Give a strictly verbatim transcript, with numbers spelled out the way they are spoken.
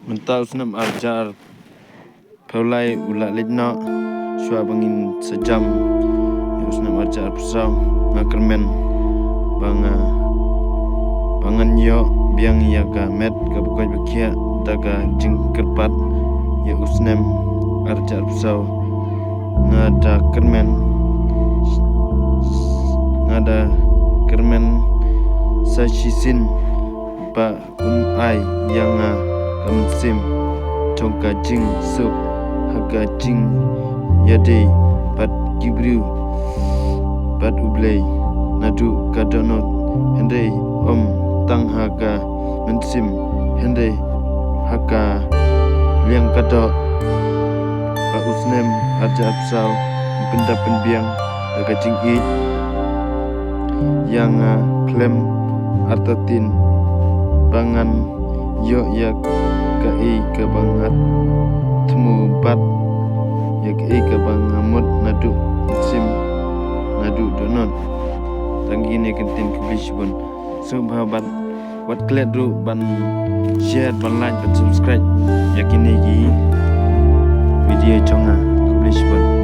Mynta u snem arhajar arphew lai u la leit noh. Shuwa ba ngin sa jam ïa u snem arhajar arphew saw, nga kyrmen ba nga, ba ngan ïoh biang ïa ka met kaba koit ba khiah da ka jingkyrpad ïa u snem arhajar arphew saw. Nga da kyrmen, nga da kyrmen sa shisien ba un ai ïa nga ka mynsiem jong ka jingsuk ha ka jingïadei bad ki briew bad U Blei naduh ka dohnud, hynrei ym tang ha ka mynsiem, hynrei ha ka liang ka doh. Ba u snem arhajar arphew saw un pyndap pynbiang da ka jingïeit ïa nga khlem artatien, ba ngan ïoh ïa kaei kaba nga thmu bad ïa kaei kaba nga mut naduh mynsiem, naduh dohnud. Tang kine ki ktien, khublei shibun. Sngewbha bad wat klet ruh ban share, ban like, ban subscribe ïa kine ki video jong nga. Khublei shibun.